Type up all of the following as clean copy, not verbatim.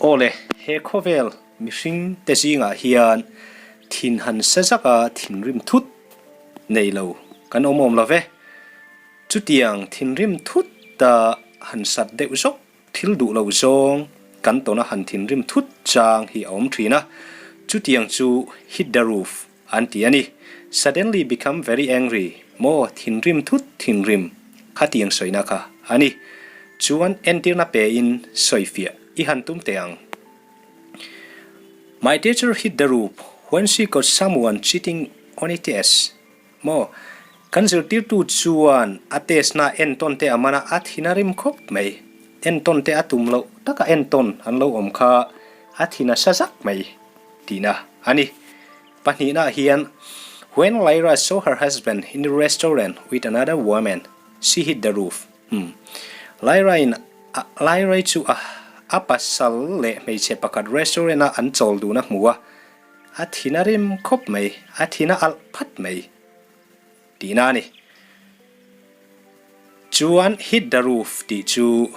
Aw le, he khawvel mihring te zingah hian thin han sa zaka thinrim thut nei lo kan awm awm lo ve. Chutiang thinrim thut ta han sat deuh zawk thil duh lo zawng kan tawna han thinrim thut chang hi a awm thin a, chutiang chu hit the roof an ti a ni. Suddenly become very angry, maw thinrim thut thinrim khatiang sawina kha a ni. Chuan entirna pe in sawifiah i han tum teh ang. My teacher hit the roof when she caught someone cheating on a test. Maw, kan zirtirtu chuan a test na entawn te a man a, a thin a rim khawp mai. Entawn te a tum loh taka entawn an lo awm kha a thin a sa zak mai tihna a ni. Pahnihnaah hian, When Lyra saw her husband in the restaurant with another woman, she hit the roof. Hmm. Lyra-in a Lyra-i chu a a pasal leh hmeichhe pakhat restaurant-a an chawl dun a hmu a, a thin a rim khawp mai, a thin a alh phat mai tihna a ni. Chuan hit the roof tih chu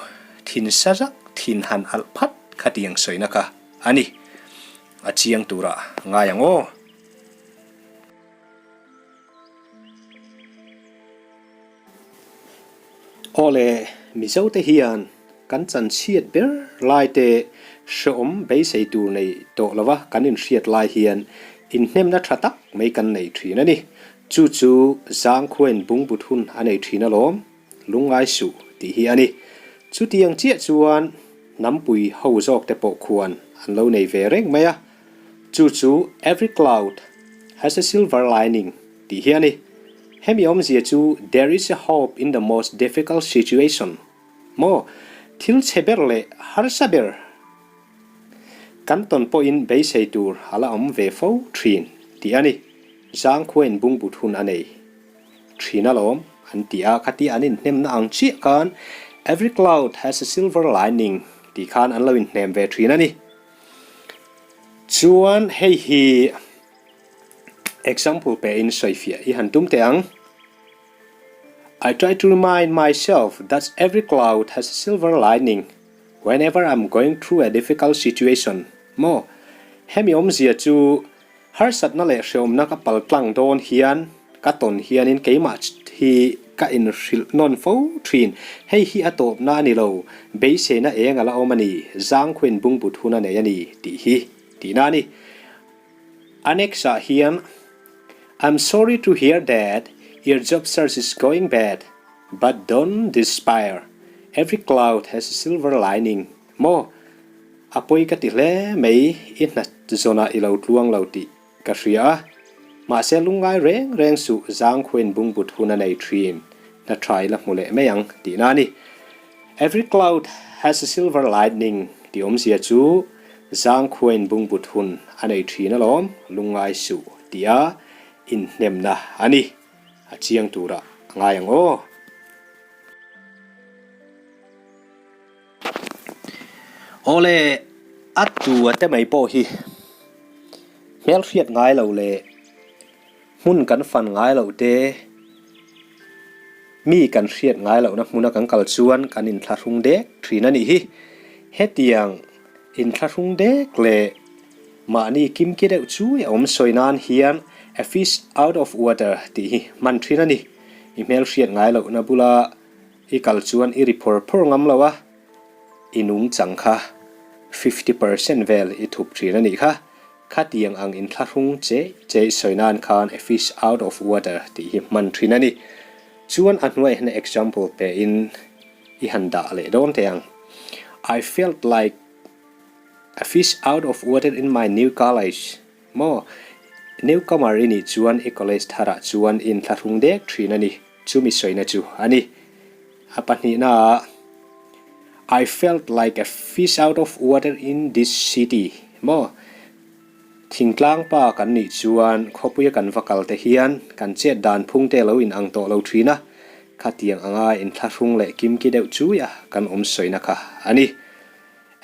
thin sa zak thin han alh phat khatiang sawina kha a ni. A chiang turah ngai ang aw. Aw le, Mizo te hian kan chanchhiat ber lai te hreawm beisei tur nei tawh lova kan inhriat lai hian inhnemna tha tak mai kan nei thin a ni. Chu chu Zangkhuain bungbut hun a nei thin alawm. Lungngai suh tih hi a ni. Chutiang chiah chuan hnampui ho zawk te pawh khuan an lo nei ve reng mai a, chu chu every cloud has a silver lining tih hi a ni. Hemi awmzia chu there is a hope in the most difficult situation maw, thil chhe ber leh harsa ber kan tawn pawhin beisei tur a la awm ve fo thin tih a ni. Zangkhuain bungbut hun a nei. Thin alawm, an ti a, khati an inhnemna ang chiah khan Every cloud has a silver lining tih khan an lo inhnem ve thin a ni. Chuan hei hi example pe in sawifiah i han tum teh ang. I try to remind myself that every cloud has a silver lining whenever I'm going through a difficult situation. Maw? Hemi awmzia chu Harsatna leh hreawmna ka pal tlang dawn hian ka tawn hianin keimah hi ka inhrilh nawn fo thin. Hei hi a tawpna a ni lo, beiseina eng a la awm a ni, zangkhuin bungbut hun a nei a ni tih hi tihna a ni. Annex-ah hian I'm sorry to hear that your job search is going bad, but don't despair, every cloud has a silver lining. Maw? A pawi ka ti hle mai, i hna zawnah i lo tluang lo tih ka hria a. Mahse lungngai reng reng suh zangkhuain bungbut hun a nei thin, hna tha i la hmu leh mai ang tihna a ni. Every cloud has a silver lightning tih awmzia chu zangkhuain bungbut hun a nei thin alawm, lungngai suh tia inhnemna a ni. A chiang turah a ngai ang aw. Awle, a tu a te mai pawh hi hmelhriat ngai lo leh hmun kan fan ngai loh te, mi kan hriat ngai lohna hmuna kan kal chuan kan inthlahrung dek thin a nih hi. Hetiang inthlahrung dek leh mahni kimki deuh chu a awm sawi nan hian a fish out of water tih hi hman thin a ni. I hmelhriat ngai lohna bula I kal chuan i ri phawr phawr ngam lo a, i nungchang kha 50% vel i thup thin a nih kha. Khatiang ang inthlahrung che che sawi nan khan a fish out of water tih hi hman thin a ni. Chuan a hnuai hian example pe in i han dah leh dawn teh ang. I felt like a fish out of water in my new college. Maw? Newcomer i nih chuan i college tharah chuan i inthlahrung dek thin a ni. Chumi sawina chu a ni. A pahnihnaah, I felt like a fish out of water in this city. Maw? Thingtlang pa kan nih chuan khawpuia kan va kal te hian kan chet dan phung te lo inang tawh lo thin a, khatiang anga inthlahrung leh kimki deuh chuia kan awm sawina kha a ni.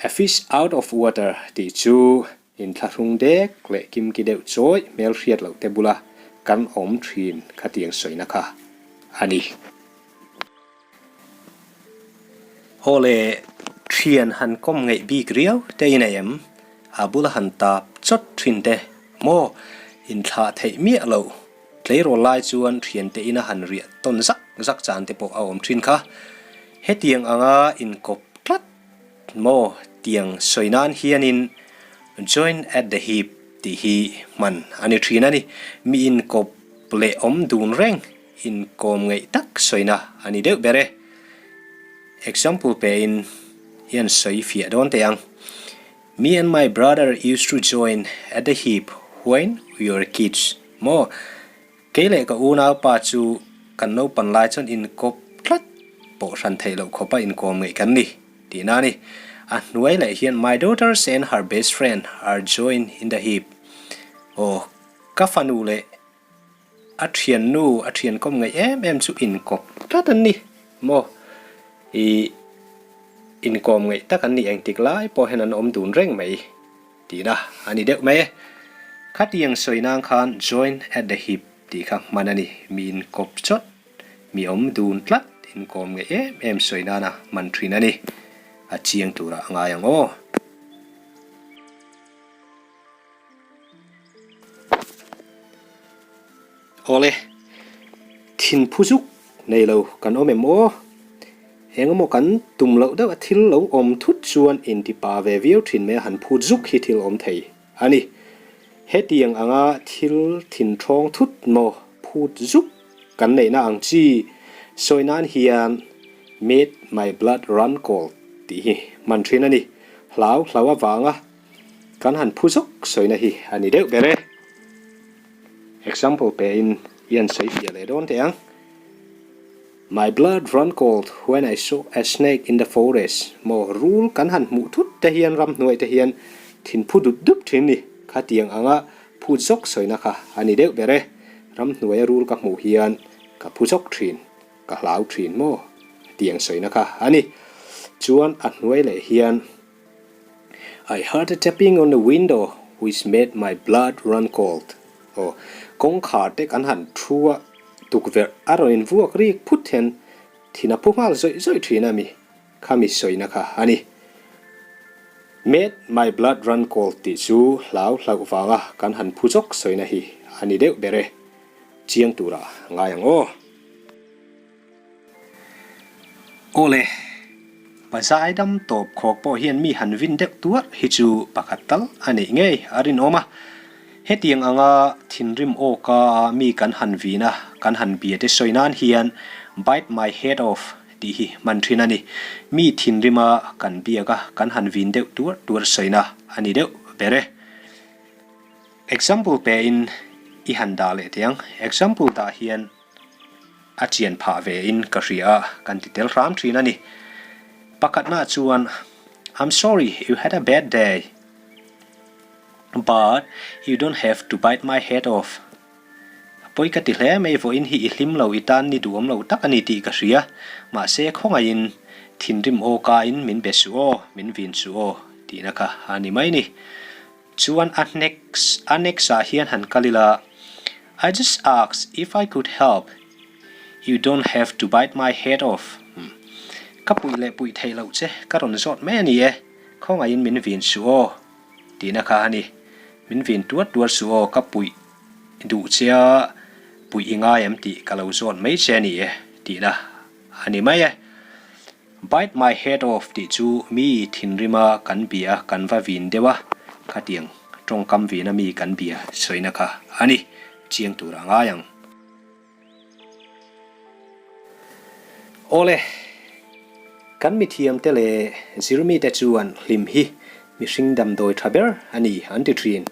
A fish out of water tih chu Inthlahrung dek leh kimki deuh chawi hmel hriat loh te bula kan awm thin khatiang sawina kha a ni. Aw le, Thian han kawm ngeih bik riau te i nei em? A bula han tap chawt thin te maw? Inthlah theih miah loh. Tleirawl lai chuan thiante ina han riah tawn zak zak chan te pawh a awm thin kha. Hetiang anga inkawp tlat maw tiang sawi nan hianin join at the hip tih hi hman a ni thin a ni. Mi inkawp leh awm dun reng inkawm ngeih tak sawina a ni deuh ber e. Example pein hian sawi fiah dawn teh ang. Me and my brother used to join at the hip when we were kids. Maw? Kei leh ka unaupa chu kan naupan lai chuan inkawp tlat pawh hran theih loh khawpa inkawm ngeih kan ni tihna a ni. A hnuai leh hian my daughters and her best friend are joined in the hip. Aw, ka fanu leh A thiannu, a thian kawm ngaih em em chu inkawp tlat an ni maw? Ih, inkawm ngaih tak an ni engtik lai pawh hian an awm dun reng mai tihna a ni deuh mai e. Khatiang sawi nan khan join at the hip tih kha hman a ni. Mi inkawp chawt, mi awm dun tlat inkawm ngaih em em sawi nana hman thin a ni. A chiang turah a ngai ang aw. Awle, thin phu zuk nei lo kan awm em aw? Engemaw kan tum loh deuh a thil lo awm thut chuan inti pa ve viau thin mai a han phut zuk hi thil awm thei a ni. Hetiang anga thil thin thawng thut maw phut zuk kan neihna ang chi sawi nan hian made my blood run cold tih hi hman thin a ni. Hlau hlau avanga Kan han phu zawk sawina hi a ni deuh ber e. Example pe in i han sawi fiah leh dawn teh ang. My blood run cold when I saw a snake in the forest maw rul kan han hmuh thut te hian ramhnuai te hian thin phu dup dup thin ni. Khatiang anga phut zawk sawina kha a ni deuh ber e. Ramhnuaia rul ka hmuh hian ka phu zawk thin, ka hlau thin maw tiang sawina kha a ni. Chuan a hnuai leh hian. I heard a tapping on the window which made my blood run cold. Aw, kawngkhar te kan han thu a, tukverh a rawn invuak rik phut hian thin a phu nghal zawih zawih thin a mi, khami sawina kha a ni. Made my blood run cold tih chu hlau hlauh vanga kan han phu zawk sawina hi a ni deuh ber e. Chiang turah ngai ang aw. Awle, pazai dam tawp khawk pawh hian mi han vin deuh tuarh hi chu pakhat tal a neih ngei a rinawm a. Hetiang anga thinrim awka mi kan han vin a, kan han bia te sawi nan hian bite my head off tih hi hman thin a ni. Mi thinrima kan biak a, kan han vin deuh tuarh tuarh sawina a ni deuh ber e. Example pe in i han dah leh teh ang. Example dah hian. A chian phah ve in ka hria a, kan ti tel hram thin a ni. Pakhatna chuan, I'm sorry you had a bad day, but you don't have to bite my head off. A pawi ka ti hle mai, vawiin hi i hlim lo, i tan ni duhawm lo tak a ni tih ka hria. Mahse, khawngaihin thinrim aw kain min be suh aw, min vin suh aw tihna kha a ni mai ni. Chuan a next a next ah hian han kal ila, I just asked if I could help, you don't have to bite my head off. Ka puih leh puih theih loh che ka rawn zawt mai a ni e, khawngaihin min vin suh aw tihna kha a ni. Min vin tuar tuar suh aw, ka puih duh che a, puih i ngai em tih ka lo zawt mai che a ni e tihna a ni mai e. Bite my head off tih chu mi thinrima kan bia kan va vin deuh a, khatiang tawngkam vina mi kan bia sawina kha a ni, chiang tur a ngai ang. Awle, kan mithiamte leh zirmite chuan hlim hi mihring damdawi tha ber a ni an ti thin.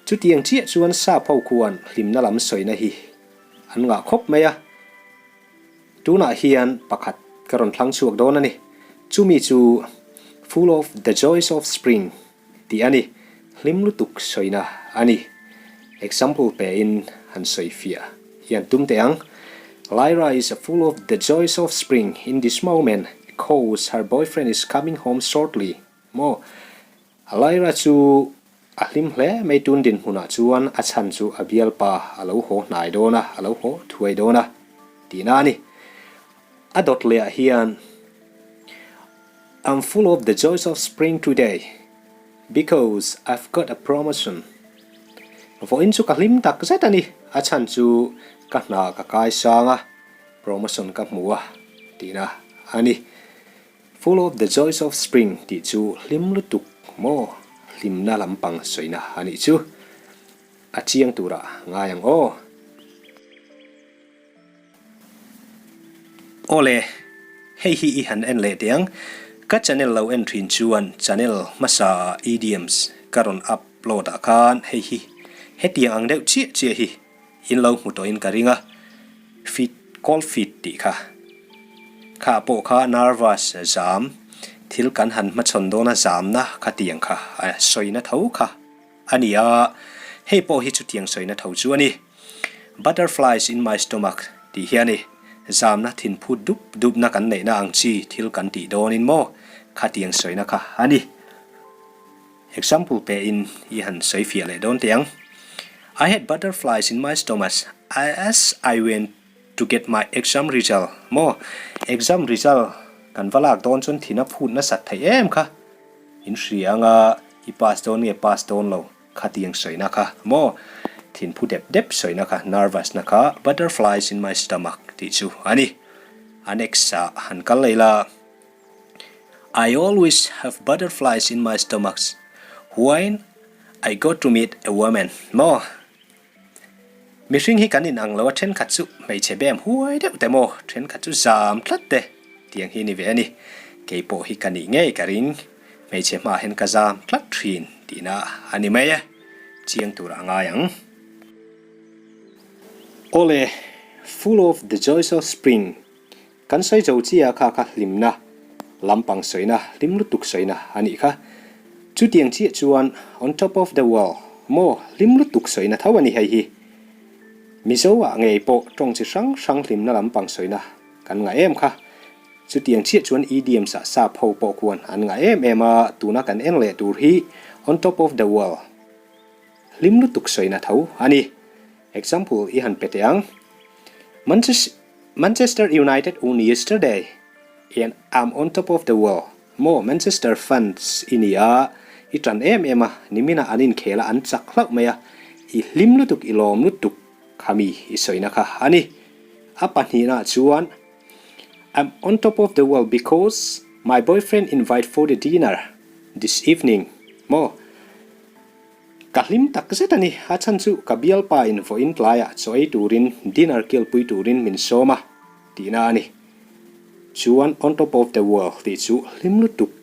Chutiang chiah chuan sap ho khuan hlimna lam sawina hi an ngah khawp mai a. Tunah hian pakhat ka rawn thlang chhuak dawn a ni. Chumi chu Full of the joys of spring tih a ni. Hlim lutuk sawina a ni. Example pein han sawi fiah hian tum teh ang. Lyra is full of the joys of spring in this moment coz her boyfriend is coming home shortly. Maw? Lyra chu a hlim hle mai tun dinhmunah chuan a chhan chu a bialpa a lo haw hnai dawn a, a lo haw thuai dawn a tihna a ni. A dawt lehah hian. I'm full of the joys of spring today because I've got a promotion. Vawiin chu ka hlim tak zet a ni, a chhan chu ka hna ka kai sang a, promotion ka hmu a tihna a ni. Full of the joys of spring tih chu hlim lutuk maw hlimna lampang sawina a nih chu. A chiang turah ngai ang aw. Awle, hei hi i han en leh teh ang. Ka channel lo en thin chuan channel hmasa ah idioms ka rawn upload ah khan hei hi hetiang ang deuh chiah chiah hi in lo hmu tawhin ka ring a, fit cold feet tih kha. Kha pawh kha nervous zam thil kan han hmachhawn dawna zamna khatiang kha a sawina tho kha. A ni a, hei pawh hi chutiang sawina tho chu a ni. Butterflies in my stomach tih hi a ni. Zamna thin phut dup dupna kan neihna ang chi thil kan tih dawnin maw khatiang sawina kha a ni. Example pe in i han sawi fiah leh dawn teh ang. I had butterflies in my stomach as I went to get my exam result maw exam result kan va lak dawn chuan thin a phut nasat theih em kha. In hria anga i pass dawn nge pass dawn lo khatiang sawina kha maw thinphu dep dep sawina kha nervous na kha butterflies in my stomach tih chu a ni. A next ah han kal leh ila I always have butterflies in my stomachs when I go to meet a woman maw Mihring hi kan inang lo a, thenkhat chu hmeichhe bem huai deuh te maw, thenkhat chu zam tlat te tiang hi ni ve a ni. Kei pawh hi ka nih ngei ka ring, hmeichhe hmaah hian ka zam tlat thin tihna a ni mai e, chiang tur a ngai ang. Awle, full of the joys of spring Kan sawi zo chia kha kha hlimna lampang sawina, hlim lutuk sawina a nih kha. Chutiang chiah chuan on top of the world maw hlim lutuk sawina tho a ni hei hi. Mizo ah ngei pawh tawng chi hrang hrang hlimna lampang sawina kan ngah em kha. Chutiang chiah chuan idioms ah sap ho pawh khuan an ngah em em a, tuna kan en leh tur hi on top of the world hlim lutuk sawina tho a ni. Example i han pe teh ang. Manchester United won yesterday and I'm on top of the world maw Manchester fans i ni a, i tan em em a, niminah an inkhel a an chak hlauh mai a, i hlim lutuk i lawm lutuk khami i sawina kha a ni. A pahnihna chuan I'm on top of the world because my boyfriend invite for the dinner this evening maw Ka hlim tak zet a ni, a chhan chu ka bialpa in vawiin tlaiah chaw ei turin dinner kilpui turin min sawm a tihna a ni. Chuan on top of the world tih chu hlim lutuk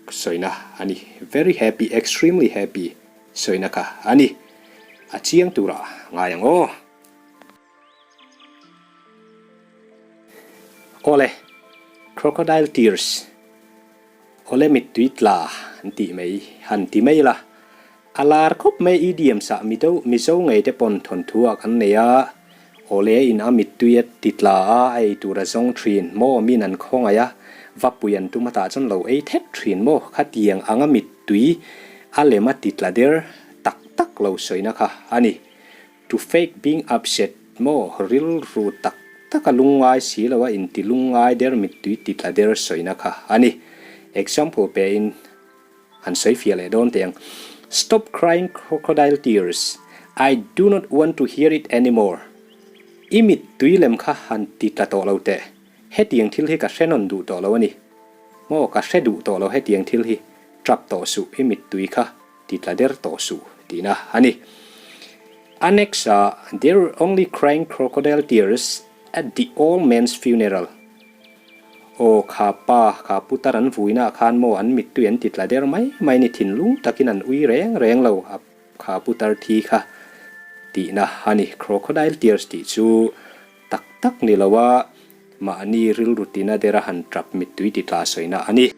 sawina a ni, very happy, extremely happy sawina kha a ni. A chiang turah ngai ang aw. Awle, crocodile tears. Awle mittui tla an tih mai han ti mai ila, a lar khawp mai idioms ah mido Mizo ngei te pawn thawnthu ah kan nei a, awle in a mittui a ti tla a a ei tur a zawng thin maw min an khawngaih a, va pui an tum atah chuan lo ei thep thin maw khatiang anga mittui a lem a ti tla der tak tak lo sawina kha a ni. To fake being upset maw rilru tak tak a lungngai si lo a inti lungngai der mittui ti tla der sawina kha a ni. Example pe in han sawi fiah leh dawn teh ang. Stop crying crocodile tears, I do not want to hear it anymore. I mittui lem kha han ti tla tawh lo teh. Hetiang thil hi ka hre nawn duh tawh lo a ni. Maw ka hre duh tawh lo hetiang thil hi. Tap tawh suh i mittui kha. Ti tla der tawh suh tihna a ni. Annex ah There were only crying crocodile tears at the old man's funeral. Aw kha pa, kha putar an vuina ah khan maw an mittui an ti tla der mai mai ni thinlung takin an ui reng reng lo a kha putar thi kha tihna a ni. Crocodile tears tih chu tak tak ni lo a mahni rilru tina dera han tap mittui ti tla sawina a ni.